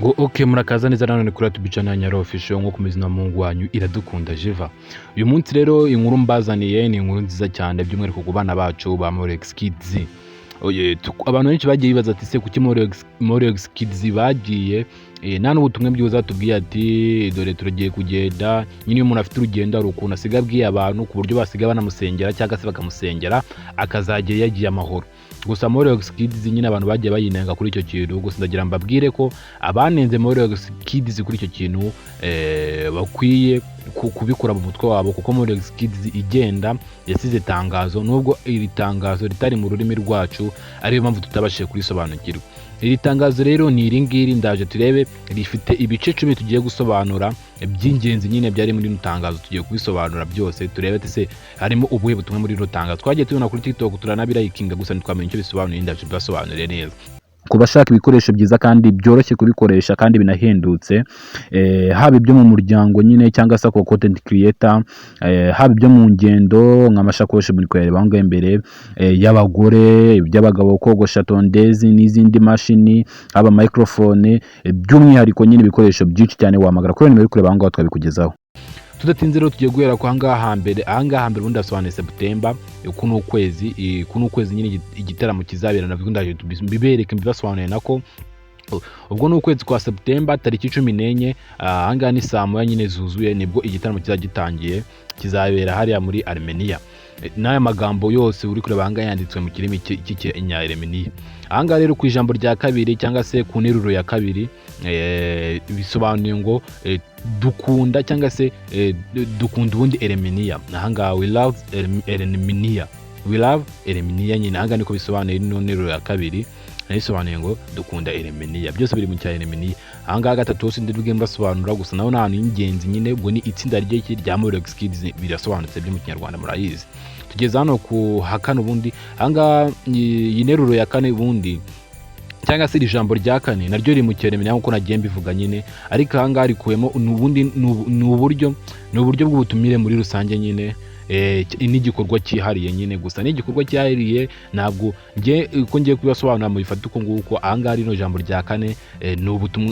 Ngo ok, murakaza neza nanone kuri Atubica na Nyaro Official, nko kumeze na Mungu wanyu Iradukunda Jiva. Uyu munsi rero inkuru mbazaniye ni inkuru nziza cyane, by'umwihariko ku bana bacu ba Morex Kids. Oye, abantu benshi bagiye bibaza ati: "Se kuki Morex Kids bagiye nta n'ubutumwa bwiza tubwiye ati dore turagiye kugenda?" Nyine iyo umuntu afite urugendo, hari ukuntu asiga abwiye abantu ku buryo basiga banamusengera cyangwa se bakamusengera akazagera yagiye amahoro. Gusa Morex Kids nyine abantu bagiye bayinenga kuri icyo kintu. Gusa ndagira mbabwire ko abanenze Morex Kids kuri icyo kintu bakwiye kubikura mu mutwe wabo, kuko Morex Kids igenda yasize itangazo, nubwo iri tangazo ritari mu rurimi rwacu, ariyo mpamvu tutabashije kurisobanukirwa. Iri tangazo rero ni iri ngiri, ndaje turebe. Rifite ibice 10 tugiye gusobanura by'ingenzi nyine byari muri rino tangazo. Tugiye kubisobanura byose, turebe ese harimo ubuhe butumwa muri rino tangazo twagiye tubona kuri TikTok, turanabirayikinga, gusa ntitwamenya icyo bisobanuye. Ndaje mbibasobanurire neza. Ku bashaka ibikoresho byiza kandi byoroshye kubikoresha kandi binahendutse, haba ibyo mu muryango nyine cyangwa se ku content creator, haba ibyo mu ngendo nk'amashakoshi muri kuyareba aho ngaho imbere, y'abagore, iby'abagabo, kogosha, tondezi n'izindi mashini, haba microphone, by'umwihariko nyine ibikoresho byinshi cyane, wahamagara kuri nimero uri kureba aho ngaho twabikugezaho. Tudatinze rero, tugiye guhera ku ahangaha hambere. Ahangaha hambere ubundi hasobanuye September, uku ni ukwezi, uku ni ukwezi nyine igitaramo kizabera. Nabwo ndaje mbibereke, mbibasobanuriye nako. Ubwo ni ukwezi kwa September, tariki 14. Ahangaha ni saa 1 nyine zuzuye, nibwo igitaramo kizaba gitangiye, kizabera hariya muri Armenia. N'aya magambo yose uri kureba ahangaha yanditswe mu kirimi cy'Ikinyarmenia. Ahangaha rero ku ijambo rya kabiri cyangwa se ku nteruro ya kabiri, bisobanuye ngo dukunda cyangwa se dukunda ubundi Armenia. Ahangaha "We love Armenia", "We love Armenia" nyine ahangaha niko bisobanuye. Ino nteruro ya kabiri nayisobanuye ngo dukunda Eremeniya, byose biri mu cya Eremeniya. Ahangaha gatatu hose ndi mbasobanura, gusa naho ni ahantu h'ingenzi nyine. Ubwo ni itsinda ry'iki rya Morex Kids, birasobanutse byo mu Kinyarwanda murayizi. Tugeze hano ku hakane. Ubundi ahangaha iyi nteruro ya kane ubundi cyangwa se iri jambo rya kane naryo riri mu Cyeremeniya nk'uko nagiye mbivuga nyine, ariko ahangaha rikuyemo ubundi ni uburyo bw'ubutumire muri rusange nyine, n'igikorwa cyihariye nyine. Gusa n'igikorwa cyihariye ntabwo nge uko ngiye kubibasobanurira mubifate uko nguko. Ahangaha rino jambo rya kane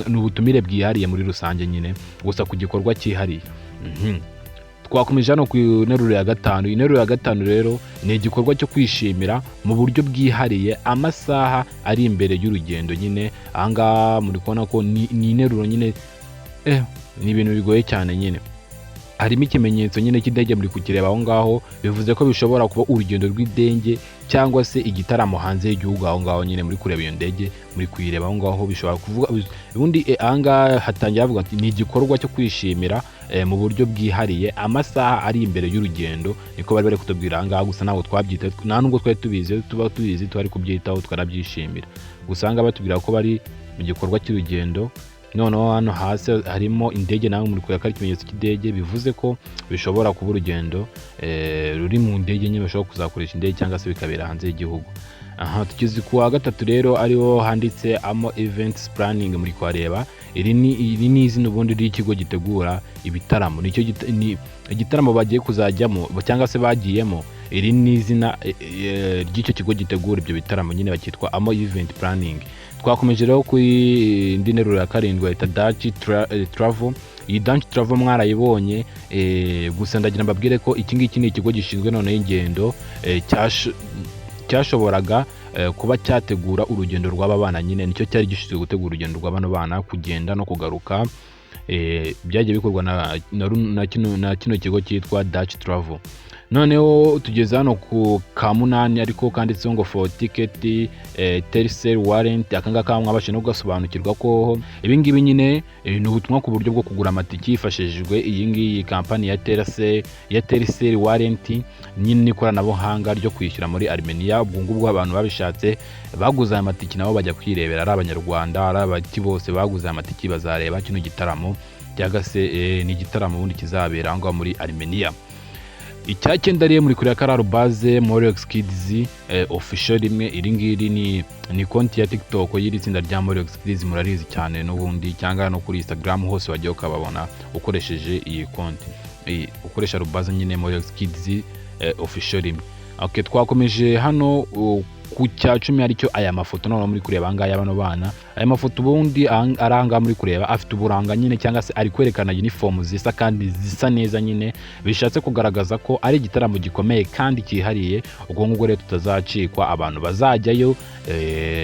ni ubutumire bwihariye muri rusange nyine, gusa ku gikorwa cyihariye. Twakomeje hano ku nteruro ya gatanu. Interuro ya gatanu rero ni igikorwa cyo kwishimira mu buryo bwihariye amasaha ari imbere y'urugendo nyine. Ahangaha muri kubona ko ni interuro nyine, ni ibintu bigoye cyane nyine. Harimo ikimenyetso nyine cy'indege muri kukireba aho ngaho, bivuze ko bishobora kuba urugendo rw'indege cyangwa se igitaramo hanze y'igihugu. Aho ngaho nyine muri kureba iyo ndege, muri kuyireba aho ngaho, bishobora kuvuga ubundi ahangaha hatangira havuga ati ni igikorwa cyo kwishimira mu buryo bwihariye amasaha ari imbere y'urugendo. Niko bari bari kutubwira ahangaha, gusa ntabwo twabyita, nta nubwo twari tubizi. Iyo tuba tubizi twari kubyitaho tukanabyishimira. Gusa ahangaha batubwira ko bari mu gikorwa cy'urugendo. Noneho hano hasi harimo indege, nawe muri kureba ko ari ikimenyetso cy'indege, bivuze ko bishobora kuba urugendo ruri mu ndege nyine, bashobora kuzakoresha indege cyangwa se bikabera hanze y'igihugu. Aha tugeze ku wa gatatu rero, ariho handitse Amo Events Planning. Muri kuhareba, iri ni izina ubundi ry'ikigo gitegura ibitaramo. Nicyo ni igitaramo bagiye kuzajyamo cyangwa se bagiyemo. Iri ni izina ry'icyo kigo gitegura ibyo bitaramo nyine, bakitwa Amo Event Planning. Twakomeje rero kuri indi nteruro ya karindwi, bayita Dutch Travel. Iyi Dutch Travel mwarayibonye, gusa ndagira mbabwire ko iki ngiki ni ikigo gishinzwe noneho ingendo, cyashoboraga kuba cyategura urugendo rw'aba bana nyine. Nicyo cyari gishinzwe gutegura urugendo rwa bano bana, kugenda no kugaruka. Byagiye bikorwa na kino kigo cyitwa Dutch Travel. Noneho tugeze hano ku ka munani, ariko kanditseho ngo "For ticket Telcel warrant". Aka ngaka mwabashije no kugasobanukirwa ko ibi ngibi nyine ni ubutumwa ku buryo bwo kugura amatike hifashishijwe iyi ngiyi kampani ya Telcel, ya Telcel warrant nyine, n'ikoranabuhanga ryo kwishyura muri Armenia. Ubwo ngubwo abantu babishatse baguze aya matike nabo bajya kwirebera, ari Abanyarwanda, ari abaki, bose baguze aya matiki bazareba kino gitaramo cyangwa se ni igitaramo ubundi kizabera aho ngaho muri Armenia. Icya cyenda rero muri kureba kararo base Morex Kids Official rimwe. Iri ngiri ni konti ya TikTok y'iri tsinda rya Morex Kids, murarizi cyane n'ubundi, cyangwa no kuri Instagram hose wajya ukababona ukoresheje iyi konti, ukoresha rubaze nyine Morex Kids Official rimwe. Okay, twakomeje hano. ku cya 10, aricyo aya mafoto noneho muri kureba ahangaha bano bana. Aya mafoto ubundi ari ahangaha muri kureba afite uburanga nyine, cyangwa se ari kwerekana uniform zisa kandi zisa neza nyine, bishatse kugaragaza ko ari igitaramo gikomeye kandi cyihariye. Ubwo ngubwo rero tutazacikwa, abantu bazajyayo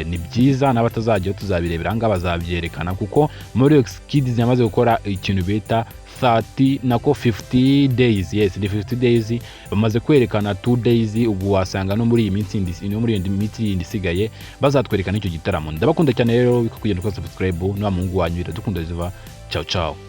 ni byiza, n'abatazajyayo tuzabirebera ahangaha, bazabyerekana, kuko Morix Kids yamaze gukora ikintu bita 30, nako 50 days. Yes, ni 50 days, bamaze kwerekana 2 days. Ubu wasanga no muri iyi minsi no muri iyi minsi yindi isigaye bazatwerekana icyo gitaramo. Ndabakunda cyane rero, bikakugenda ukora subscribe. Niba muhungu wanyu Iradukunda Ziva. Ciao ciao.